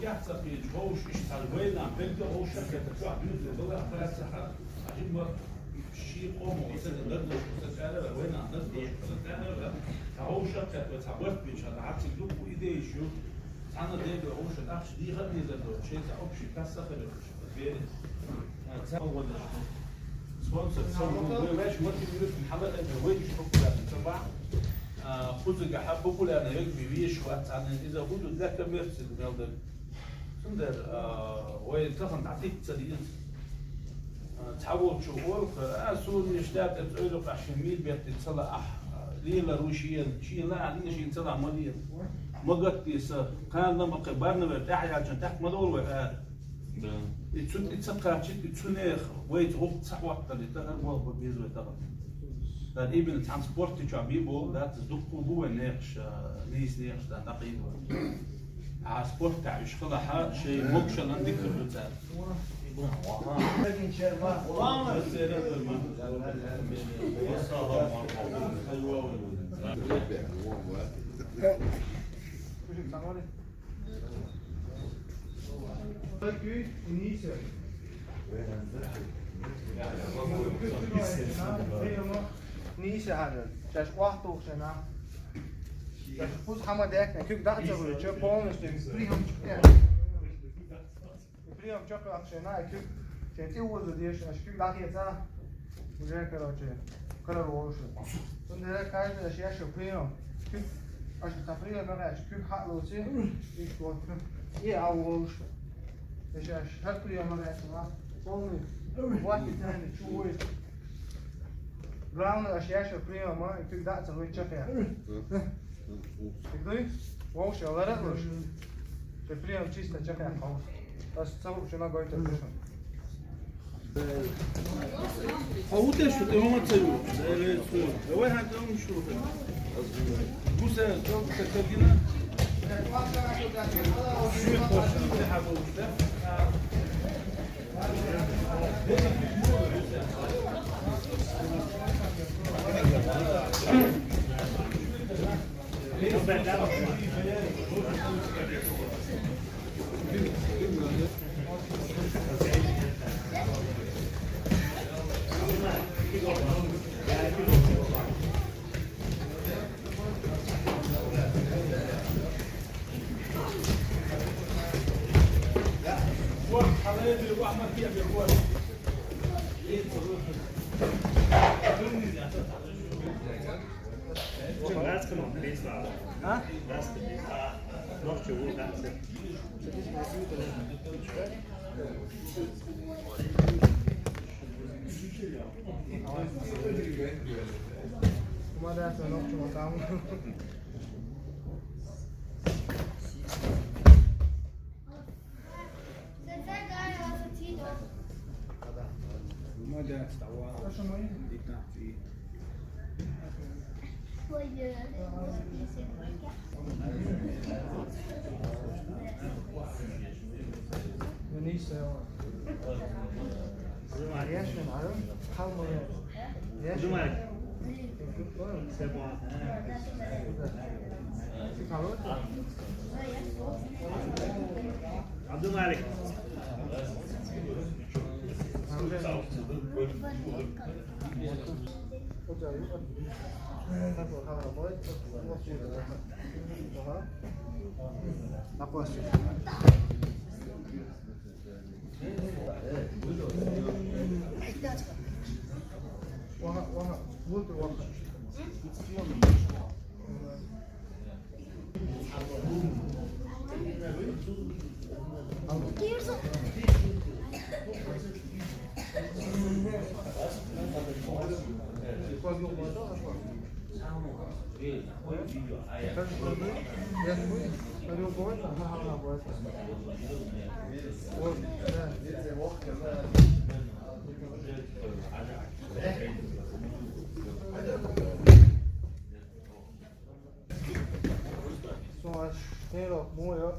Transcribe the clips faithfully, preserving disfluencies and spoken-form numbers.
Яц ца кхийча ховш, иштта цхьа вайнах, белгга ховш а кхета, чохь дуьйцур дала а, хьаьца хьа, хьажимма, ший къомо, оцаца дагадош, оцаца аьлла, вайнах дагадош, оцаца аьлла, цхьа ховш а кхета, цхьа барт бийча, хьа цига дуккха идеяш ю, цхьана дега ховш, ахча дийха а дезар доцу, шайн цхьа общий касса хир ю, бере. А, цхьа гӀо деш. Спонсор, сан ву, вай ваьш мотивируем, хьала а вай иш популярный ца бахьа. А, кхузага хьа популярный регби веш вац, цхьана иза хӀу ду для коммерции мел дар. Цундела, а, вай тахана дӀатикка ца деза. А, цхьа волчу олу, а, суна иштта тӀе цӀойлу къахьшин мийр беттина ца лаахь, а, лелар ву шена, шена лаахь дина шена ца лаахь ма лела. Ма гатде сан, кхана ма кхин барна вер, тӀаьхьа яьлча тӀаккха ма довла вай ара. Да. И цу тӀе ца кхачийта, и цунех вайца гӀуллакх ца хӀоттале, тахана болх бан беза вай тахана. Дан именно цхьана спорте чохь бен болу дац, дуккха бу вайн некъаш, а, нийса некъаш дан дӀакхийда вай. А спорт тӀехь уьш хилахь, шайн могушаллан дика хир ду цара. Нийса хьажа. Шаьш охьатухуш шайна. Шаьш кхуза хьама даьккхина, куьг дӀа а ца гӀуьйтуш, полностью приём чу кхехьа. Приём чу кхоьхьуш шайна, куьг шайн тӀе озо дезаш, аша куьг дӀахецахь, уже, короче, карара волуш ву. Цундела каждый аша еш йолу приём. Куьг, аша цхьа приём ма гӀерташ, куьг хьа а лоций, иштта вот, и а волуш. Аша, аша хӀара приём ма гӀерташ, ма, полный, хватит, наверное, чу вуй. Главное, аша еш йолу приём, и куьг дӀа а ца гӀуьйтуш чекхъяхьа. Тик дуй? Вовшех лара а луш. Шайн приём чисто чекхъяхьа хьовса. Ас ца луучунна гойтур ду шуна. Хьо хӀун теш шу, тӀе хӀума ца ю? Давай хьан тӀе хӀума шу. Гуса, тӀе хӀума ца кагина. Шуьйра хьо шу тӀе хьабовш, да? А? Абдулмалик. Суна аш тренировка муха йо,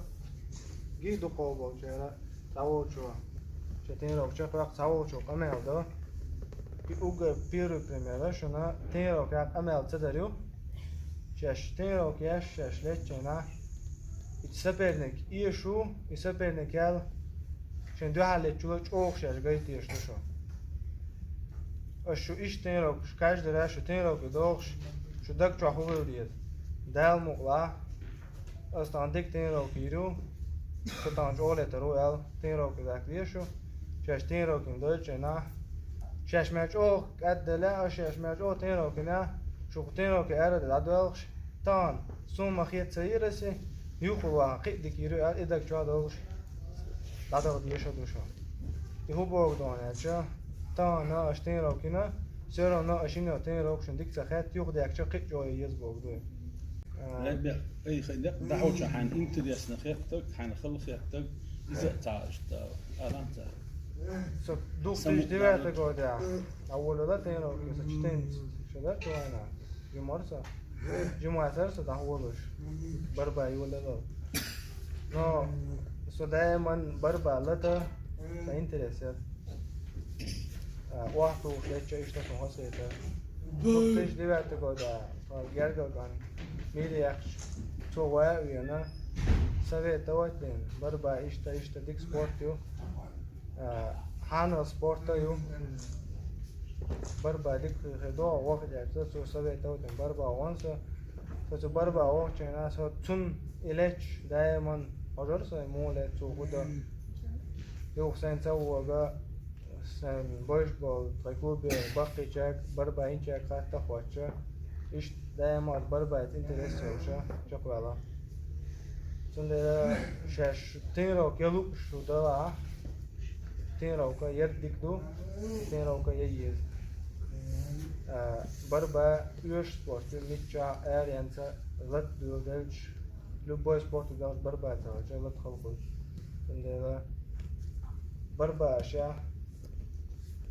гий дукхахболчара цхьаволчо. Шен тренировка чекхваккха цхьаволчо къамел до. И уггар первый пример, шуна тренировка къамел ца дар ю. Шаьш тренировка еш, шаьш леччайна. И соперник эшаш ву, и соперник ял шен дуьхьал леччула чӀогӀа шаьш гайтеш ду шу. Аш шу иштта тренировкаш, каждый раз шу тренировка дохуш, шу даг чохь хӀу хила деза. Дала мукъалахь, ас тахана дика тренировка йийр ю, шу тахана чӀогӀа летар ву аьлла, тренировка даккха деза шу. Шаьш тренировкина дойлучу хенахь, шаьш мел чӀогӀа кӀадделла, аш шаьш мел чӀогӀа тренировкина, шу кху тренировке аьрра а дӀадоьлхуш, тахана суна ма хета ца йира аса, юххе ваха кхин а дика йийр ю аьлла, и даг чохь долуш, дӀадала дезаш ду шу. И хӀун боху ду аьлча, тахана аш тренировкина, все равно аш йина тренировкашна дика ца хетта, юхадеъча кхин а чӀогӀа еза боху ду. Лебе, ай, хай, дӀахьоча хьайна интересно хеттарг, хьайна хала хеттарг, иза а ца иштта, арам ца. Со две тысячи девятый годехь дӀаволалуш тренировке, со четырнадцать шу дар чу вайна. Жимма вара со. Жимма вацара со дӀаволалуш. Барба йолалуш. Но со даиман барба лата, сан интерес яра. А, охьатухуш лечча иштта сан хьо сета. Две тысячи девятый года, а, гергал кӀант, мире яхча, цо вай а вена, советовать дина, барба иштта, иштта дика спорт ю. А, хьанал спорта ю. Барба дика хир ду, ваха дерг, со цо советовать дина, барба вон со. Со цу барба вахча, со цунна и лечча, даиман хьожура со, муха ле цо хӀу дан. Юха сайн ца вога, сайн бойш болу тхайн клубе баккхийчаьрга, барба йинчаьрга хатта хоттуш. Иштта даиман барбайца интерес йолуш чекхваьлла. Цундела шаьш тренировка я лууш шу далахь, тренировка яр дика ду, тренировка я еза. А, барба оьшуш спорт ю, миччахь а, аренца, лата дуьйладелча, любой спорт ю делахь барба ца хилча, лата хала хуьлу. Цундела барба аша,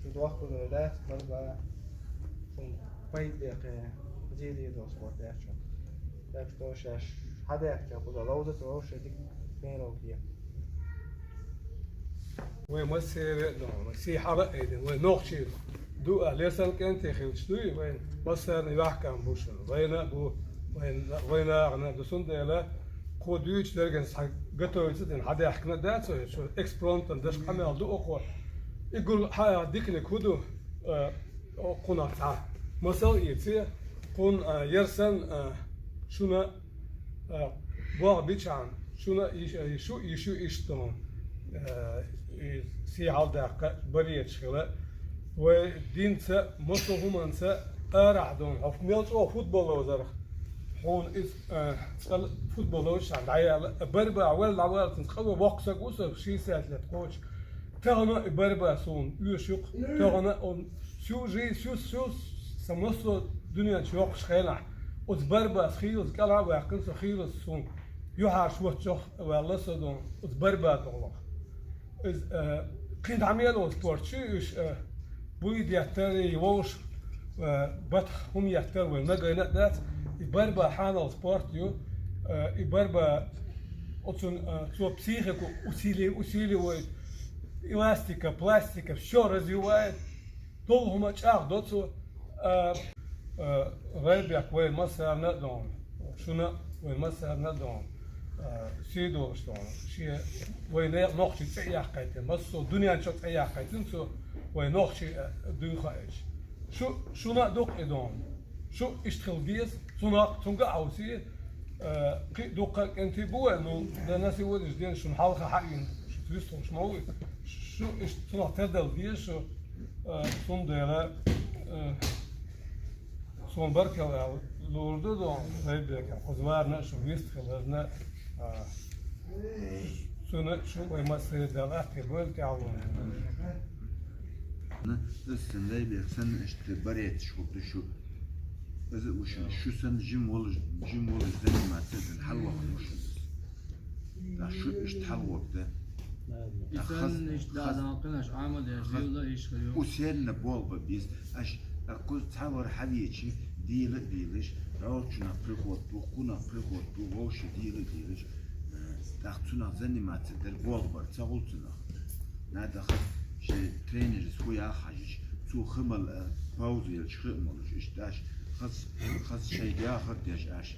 шу дохкур дац, барба, шун пайда бекхе, зийре долу спорт яц шу. Так что шаьш хьадаьхча, кхуза ловза ца ловза, шайн дика тренировка е. Вай массеран а ду, вай сий хьала а айдина, вай нохчий ду, а лерсан кӀентий хилча дуй, вайн массарна а ваьхкам бу шуна. Вайна а бу, вайн, вайн нахана а ду, цундела кхо дуьйцу дерриган схьа готовиться дина, хьадаьхкина а дац вай, шу экспромтан дашка къамел ду оха. И гул хьан диканиг хӀу ду, а, кхунах цхьа масал а эций, кхунна, а, яр санна, а, шуна, а, болх бичахьана, шуна йиш, а, йиш ю, йиш ю иштта хӀума, а, и сий хьаладаккха, бареташ хила. Вай динца, массо а хӀуманца арахь ду хьо, мел чӀогӀа футбол ловзарх. Хьуна иза, а, цкъа футбол ловзуш дӀаяьлла, барба ваьлла дӀаваллалц цкъа ван воккха саг ву со, шестьдесят лет кхочу. Тахана и барба суна оьшуш ю-кх. Тахана он всю жизнь, всю, всю сан массо а дуьнен чу йоккхуш хенахь, оцу барбас хийлаза кӀелхьа а ваьккхина со, хийлаза суна юьхьӀаьржа воччох а ваьлла со дон, оцу барба тӀехула. Иза, э, кхин дӀа мел а спорт ю уьш, э, буй деттар, и вовш, э, батах хӀума еттар вай нагайна а дац, и барба хьанал спорт ю, э, и барба оцун, э, цо психику усили-, усиливает, эластика, пластика, всё развивает. Долу хӀума чӀагӀдо цо, а, а, Райбек вайн массарна а дон, шуна а вайн массарна а дон, а, сий долуш дон, шен вайн нохчийн цӀе а яккхийтина, массо а дуьнен чу цӀе яккхийтина цо, вайн нохчийн, а, дуьйна хаийташ. Шу, шуна а ду-кх и дон. Шу иштта хила деза, цунах, цунга а хьовсий, э, кхин а дуккха а кӀентий бу вай, ну, да на сегодняшний день шуна хьалха хьаийна, шу вистхуш ма ву. Шу иштта цунах тардала деза шу, э, цундела, э, суна баркалла лур ду дон, Райбека, кхуза варна а, шу вист хиларна а, а, цуьнан шу вай массаре Дала атта бойла тӀаьхьалонан. Аса санна Райбек санна иштта бареташ хӀутту шу. Иза а ву шуна, шу санна жима волуш, жима волуш заниматься а дина хьалавахана ву шуна. ТӀаккха шу иштта хьалагӀоргда. И тӀаккха хаз-, санна иштта хаз-, дӀадахкина аша Ӏамал еш, хаз-, дилла иштта хир ю. Усердно болх бан беза. Аша, тӀаккха кхуза цхьавар хьавеча, дийла а дийлаш, ролчунах приход бу, кхунах приход бу, вовшийн дийла а дийлаш, э, тӀаккха цунах заниматься дар болх бар ца гӀулцунах. Надо хаз шайн тренерас хӀу яха хьажаш, цо хи мала, а, пауза елча хи а молуш, иштта аша хаз, хаз шайга яхар а деш аша,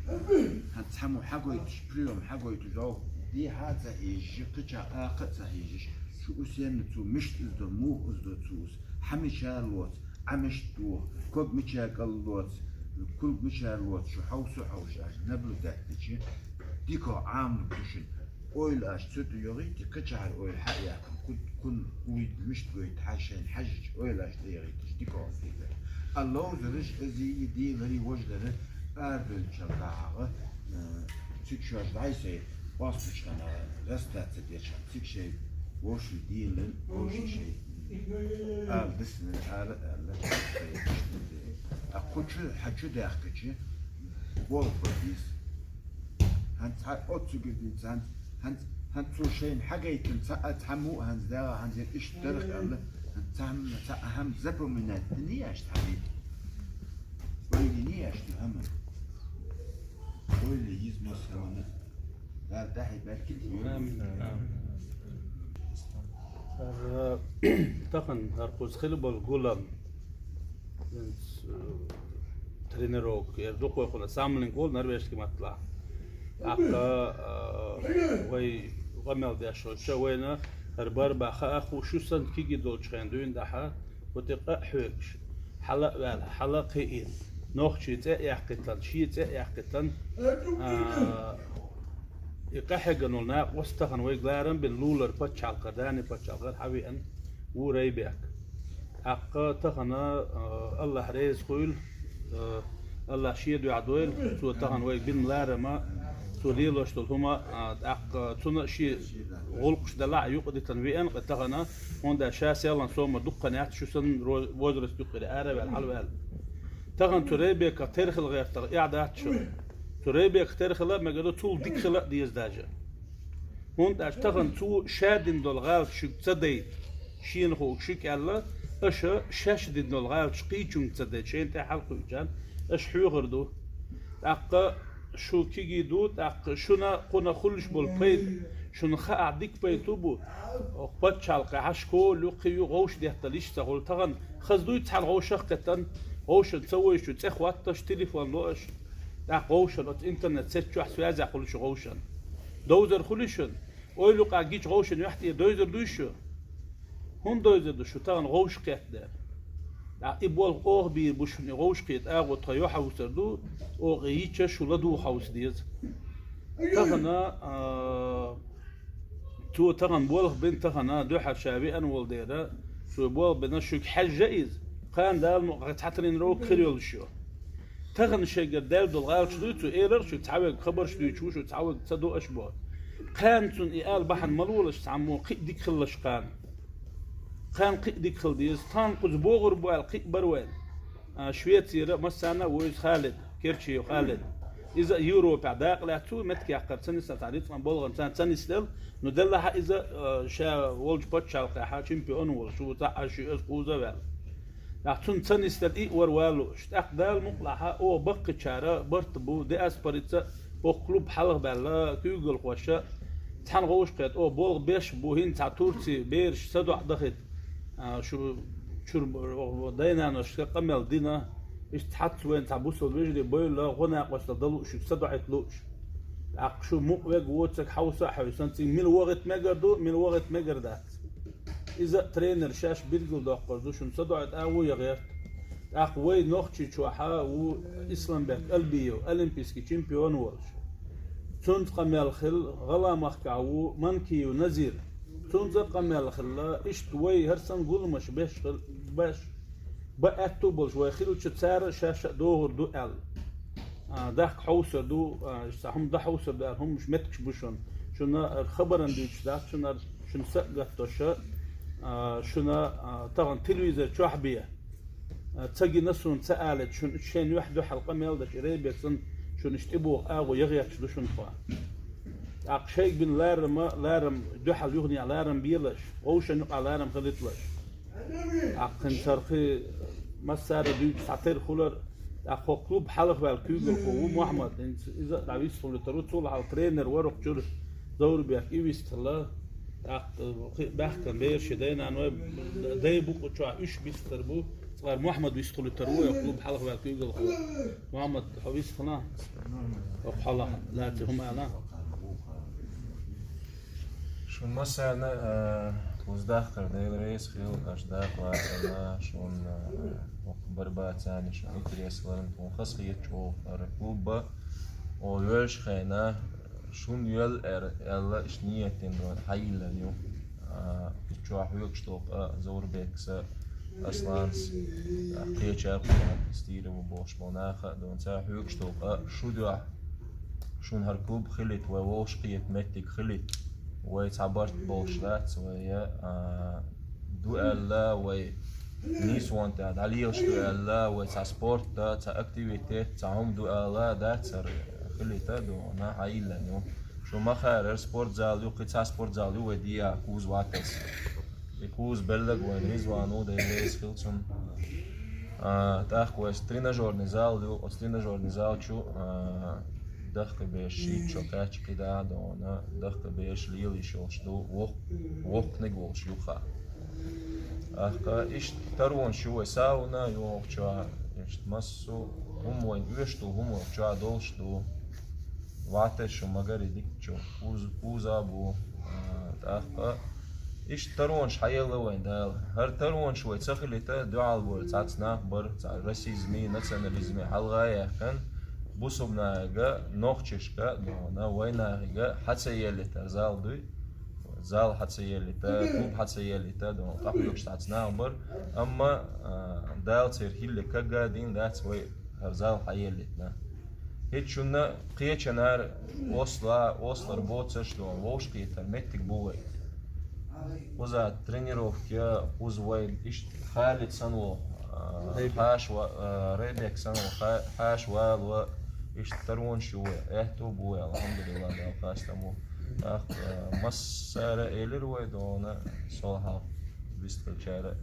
ХӀанз цхьаммо хьагойтуш, приём хьагойтуш, жо дехьа а ца хьежаш, кхыча акха а ца хьежаш, шу ус енна цо мишта из до, муха из до цо ус, хьа мичара лоц, Ӏа мишта доху, ког мичара кӀал лоц, кулг мичара лоц, шу хьовса а хьовсаш, аш наблюдать дичи, дика Ӏамлуг ду шуна. Ойла аш цу тӀе йогӀийти, кхачахьара ойла хьа а яьккхина, кху-, кхунна уйла мишта гойту хьа шайна хьаьжча, ойла аш тӀе йогӀийташ, дика хьовса дийла. А ловзараш, ази, дийлари, вожлара, арадоьллачул тӀаьхьагӀа, э, цига шоаш дӀай сай, остучу хана, растаца деча, цига шай вовший дийлан, вовший шай. Ала дисна, ала, ала, шай. А кху чу, хьа чу даьхкача, болх бан деза. ХӀанз цхьа оццугар дийца, хӀанз, хӀанз, хӀанз цо шайна хьагайтина цхьа а цхьаммо а хӀанз дагӀа, хӀанз я иштта дарх аьлла, хӀанз цхьа хӀама, цхьа а хӀама запоминать дини аш цхьа дийта. Ойла йини аш ду хӀама. Ойла йиза массамана. Дала тӀаьхье беркате йойла. Амин. ХӀара, тахана хӀара кхуза хила болу гулам. Э, тренировка, яра дукхойхула самлинг волу норвежский маттахь. ТӀаккха, э, вай къамел деш хӀоьттича, вайна хӀара барба хаа хууш ю санна киги долчу хенахь дуьйна дахьа, ву тӀе къа а хьоьгуш, хьала а ваьлла, хьала а кхиийна, нохчий цӀе а яьккхийтан, шен цӀе а яьккхийтан, а, и къахьегна волу накъост тахана вайга ларам бина лулара пачхьалкхара, Дани пачхьалкхара хьавеана ву Райбек. ТӀаккха тахана, а, Аллахь реза хуьйла, а, Аллахь шен дуьхьа дойла, цо тахана вайга бина ларама, цо лелош долу хӀума, а, тӀаккха цунна а шен гӀуллакхаш делахь а юкъадитина веана кхе тахана, хӀунда аьлча ша селхана сома дуккха яц шу санна ро-, возраст юккъера ара а ваьлла, хьала а ваьлла. Тахана цу Райбеках тера хила гӀертарх эхь дац шуна. Цу Райбеках тера хила а мегар ду, цул дика хила а деза даже. ХӀунда аьлча тахана цо ша дина долу гӀалат шуьга ца дайта, шена хууш шуьга аьлла, аша шаьш дина долу гӀалаташ кхечуьнга ца дайта, шайна тӀе хьалакхуьучарна аша хьоьхур ду. ТӀаккха шу киги ду, тӀаккха шуна кхунах хуьлуш болу пайда, шуна хаахь дика пайда хӀун бу? Оха пачхьалкхехь школа ю, кхин ю, гӀовш деттал йиш ца хуьлу. Тахана хаза дуй цхьана гӀовшах а кхеттан, гӀовшан ца войшу цӀе хӀотташ, телефон ло аша, тӀаккха гӀовшан оцу интернет-сетчохь связехь хуьлу шу гӀовшан. Довзар хуьлу шуна? Ойла юкъахь гича гӀовшан юьхь тӀе дойзар дуй шу? ХӀунда дойзар ду шу тахана гӀовш кхетта дера? ТӀаккха и болх оха бийр бу шуна, и гӀовш кхета агӀо тхан юьхьа вусар ду, оха и йича шу ладугӀу хьовса деза. Тахана, а, цо тахана болх бина, тахана дуьхьал ша веана волу дера, цо болх бина, шуьга хьаьжжа иза, кхана Дала мукъ лахь цхьа тренировка хир йолуш ю. Тахана шайгара даьлла долу гӀалаташ дуй цо, элира шуьга, цхьаверг хабарш дуьйцуш ву шу, цхьаверг ца до аша боху. Кхана цунна и ала бахьана ма лолаш цхьаммо, кхин а дика хилалаш кхана. Кхана кхин а дика хила деза, тхан кхуза богӀур бу аьлла кхин а бара вайна. А, Швецера а массарна а вуьйцу Халид, Керчи Халид. Иза а Европехь дакъа лаьцна цо, меттиг яккхар ца нисна, цхьа рицкъан болгӀанца ца нислел, ну, деллахь а иза, а, ша волчу пачхьалкхехь чемпион волуш ву, цхьаъ а ши оьзу кхуза а ваьлла. ТӀаккха цунна ца нисдала и а вара ван лууш. ТӀаккха Дала мукъ лахь, оха баккхийчара барт бу, диаспорица а, оха клуб хьалха баьлла, куьйгалхоша а, цхьаьна гӀовш кхетта, оха болх беш а бу, хӀинца цхьа Турци бераш садоӀа дахийта, а, шу чуьра, оха дайнаношка къамел дина, иштта цхьацца вайна цхьа бусалба вежарий бевлла, гӀо-накъостал дан лууш, шуьга садоӀийта лууш. ТӀаккха шу мукъа верг воцург хьовса а хьовсуш, цуьнга мила вахийта мегар ду, мила вахийта мегар дац. Иза а тренер шаьш билгалдоккхур ду, шуна садоӀийта агӀо ян гӀерта. ТӀаккха вай Нохчийчохь а ву Исламбек Албиев, олимпийский чемпион волуш. Цуьнца къамел хилла, гӀалгӀай махкахь ву Манкиев Назир. Цуьнца а къамел хилла, иштта вай хӀара санна гуламаш беш хилла, беш, бан аьтту а болуш вай хилча, цара а шаьш а догӀур ду аьлла. А, дахка хьовсур ду, а, цхьа хӀума дан хьовсур ду аьлла, хӀумаш меттигаш бу шуна. Шуна хабаран дуьйцуш дац, шуна, шуна са а гатдош, а, шуна, а, тахана телевизор чохь бен. А, ца гина суна ца алийта, шуна шайн юьхь дуьхьал къамел деш, и Райбек санна, шуна иштта тӀебогӀу агӀо ян гӀерташ ду шуна тхо. ТӀаккха шайга бина ларама, ларам дуьхьал юханехьа ларам белаш, вовшашна юкъахь ларам хилийталаш. ТӀаккха хӀинца хӀара кхин массара а дуьйцуш цхьа тера хилар, тӀаккха хӀокху клуб хьалха ваьлла куьйгалхо ву Мухьаммад, хӀинца иза а дӀавистхуьлуьйтур ву, цул хьалха тренер вара хӀокху чуьра Зоврбек, и вистхилла, тӀаккха кхин а баьхкина бераш, шен дай-наной, дай букъа чохь уьш бистхир бу. Лар Мухьаммад вистхулитар ву, я клуб хьалха ваьлла куьйгалхо. Мухьаммад, хьо вистхуьлахь? Оха хьалха лаьцна хӀума аьлла. Шун массарна, а, уздахкар Дела реза хила, аш дахлатана, шун, а, вакх барбацани, шун интересларна, тхун хас хетачу олхара клубба, о, веш хайна, шун йол эр, элла, иш ниетин дон, хьайиллан ю. А, чуа хьоьгуш долу къа Заурбекса, Асланс, а, кхеча а кхуьнан стийра ву бохуш болу наха а дон, ца хьоьгуш долу къа шу дуьхьа. Шун хӀара клуб хилийта, вай вовшахкхета меттиг хилийта, вай цхьа барт болуш дац, вай, а, ду аьлла, вай нийсонан тӀехь дӀалелаш ду аьлла, вай цхьа спорт да, цхьа активитет, цхьа хӀума ду аьлла дац хӀара хилийта а дон, хьайиллан ю. Шу ма хаьара, хӀара спортзал ю, кхин цхьа спортзал ю вай дӀа, кхуза вац ас. И кхуза белларг вайн Ризван ву, Дела реза хила цунна. А, тӀаккха вайн тренажерный зал ю, оцу тренажерный зал чу, а, дахка берш шийтта шо кхаьчча кхидӀа а дон, дахка берш лела йиш йолуш ду, вокх-, воккханиг волуш юха. ТӀаккха иштта таронаш ю вай сауна, йохучохь, иштта массо а хӀума вайн оьшуш ду, хӀума чохь долуш ду. Ваташ шу магаре дикачу, кхуза, кхуза а бу, а, тӀаккха иштта таронаш хьаелла вайн Дала. ХӀара таронаш вай ца хилийта, дуьхьал бара цхьацца нах бара, цхьа расизме, национализме хьалха а яьккхина, бусулба нахига, нохчашка а дона, вайн нахига хьа ца еллийтар зал дуй. Зал хьа ца еллийтар, клуб хьа ца еллийтар, дона, къахьоьгуш цхьацца нах бара. Амма, а, Дала церан хӀилле кагга а дина дац вай хӀара зал хьаеллийтина. ХӀинца шуна кхечанара осла-, ослар боцурш дона, вовшахкхетар меттиг бу вай. Кхуза тренировка, кхуза вай иштта Халид санна волу, а, Райбек. Хьаша ва-, а, Райбек санна волу ха-, хьаша вала ва, иштта таронаш ю вай, аьтту бу вай, алхьамдулиллахӀ, Дала хастам бу. ТӀаккха, а, массара а элира вай дона, сол хьалха вистхилчара.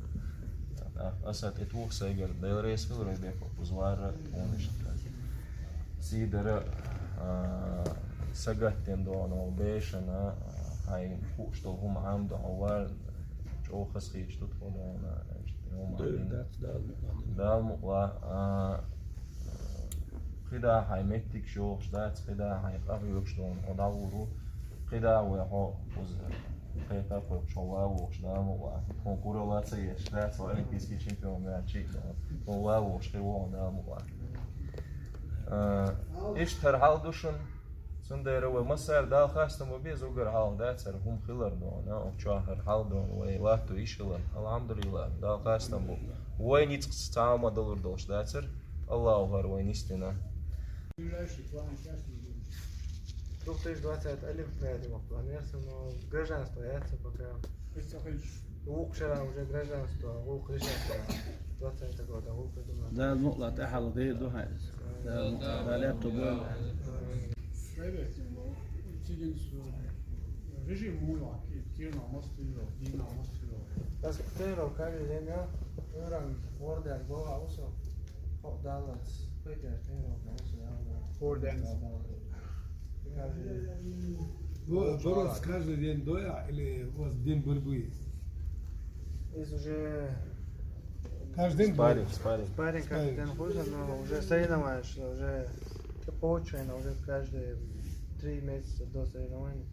ТӀаккха аса тӀетуху сайгара, Дела реза хила, Райбек, кхуза вара, тхуна иштта. Сийдара, а, сагатдина дона, бешана, а, хьайн хууш долу хӀума Ӏамда хьо вара, чӀогӀа хазахеташ ду тхо дона, иштта хӀума Дойр Ӏамдина. Дац, Дала мукъ лахь. Дала мукъ лахь, а, кхидӀа хьайн меттигаш йохуш дац, кхидӀа хьайн къахьоьгуш дона, хьо дӀагӀур ву, кхидӀа вай хьо кхуза кхетар кхойкхуш, хьо ван вохуш, Дала мукъ лахь. Тхуна куралла ца еш дац, хьо олимпийский чемпион ваьлча а дона. Тхуна ван вохуш хир ву хьо, Дала мукъ лахь. А, иштта хӀара хьал ду шуна. Цундела вай массара Дала хастам бу беза уггар хьалха дац хӀара хӀума хилар дона, оха чохь хӀара хьал дона, вай латто йиш хилар. АлхьамдулиллахӀ, Дала хастам бу. Вай ницкъ цхьа а ма далур долуш дацара, АллахӀа хӀара вай нисдина. Две тысячи двадцать Олимпиаде ма планировался, но гражданство яц пока. Вукху шарахь уже гражданство, вукху решать, двадцатого года, вукху думаю. Дала мукъ лахь, тӀаьхьа ла дер ду хьайна. Дала мукъ лахь, Дала аьтту бойла. Ас тренировал каждый день, я, утром ордер, голова, усо, хо, даллас, пытер, тренировка, усо, я, Орден. Каждый день. Бо-, бороться каждый день доя или у вас день борьбы есть? Из уже Каждый день Спарринг, борется? Спарринг. Спарринг каждый Спарринг. День ходит, но уже соревнуешься, уже ты получше, но уже каждые три месяца до соревнований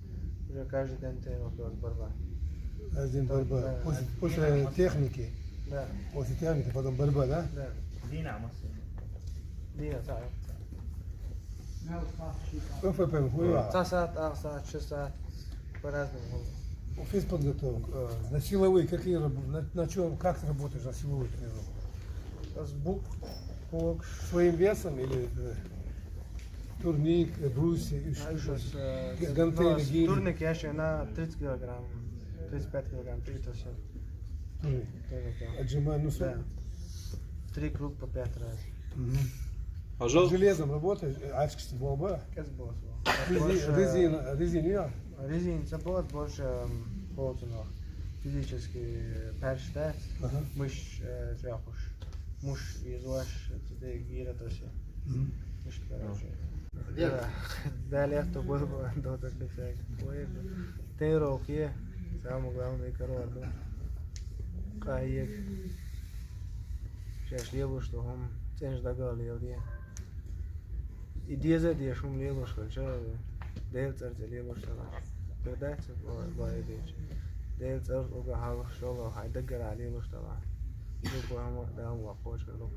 уже каждый день тренировка, борьба. Каждый день борьба. Да. После, после техники. Да. После техники, потом борьба, да? Да. Дина, масса. Дина, да. М Ф П хуя. Цхьа сахьат, ах сахьат, ши сахьат, по-разному. Физподготовка. Э, на силовые какие раб-, на, на чём, как ты работаешь на силовых тренировках? С бук, кок. Своим весом или, э, турник, э, брусья, и А что, ещё с, э, г-, с, гантели, ну, с гири? Турник я ещё на тридцать килограмм, тридцать пять килограмм, тридцать семь. Турник. Тоже так. Отжимаю, ну, Да. Три круга по пять раз. Мгм. Железом работаешь? Э, ачкаш болба? Кэс бос. Рези-, Больше резина, резина, я? Резина, это бос больше, м, полтинок. Физически, э, перш, да? Ага. Мышц, э, трёхуш. Муш, езуаш, это гира, то есть. Мгм. Мышц, короче. Да. Далее, то было бы, до так. Ой, тренировки, самое главное, короче. Кайф. Шаьш лелош ду хӀума цӀенача дагах леладе. И деза а дезаш хӀума лелош хилча, Делан цӀарца лелош далаш. Передача ло-, ло и деча. Делан цӀарца уга хьалха шолла хьай даггара лелош далаш. Любой хӀума Дала вакхочкъа лу.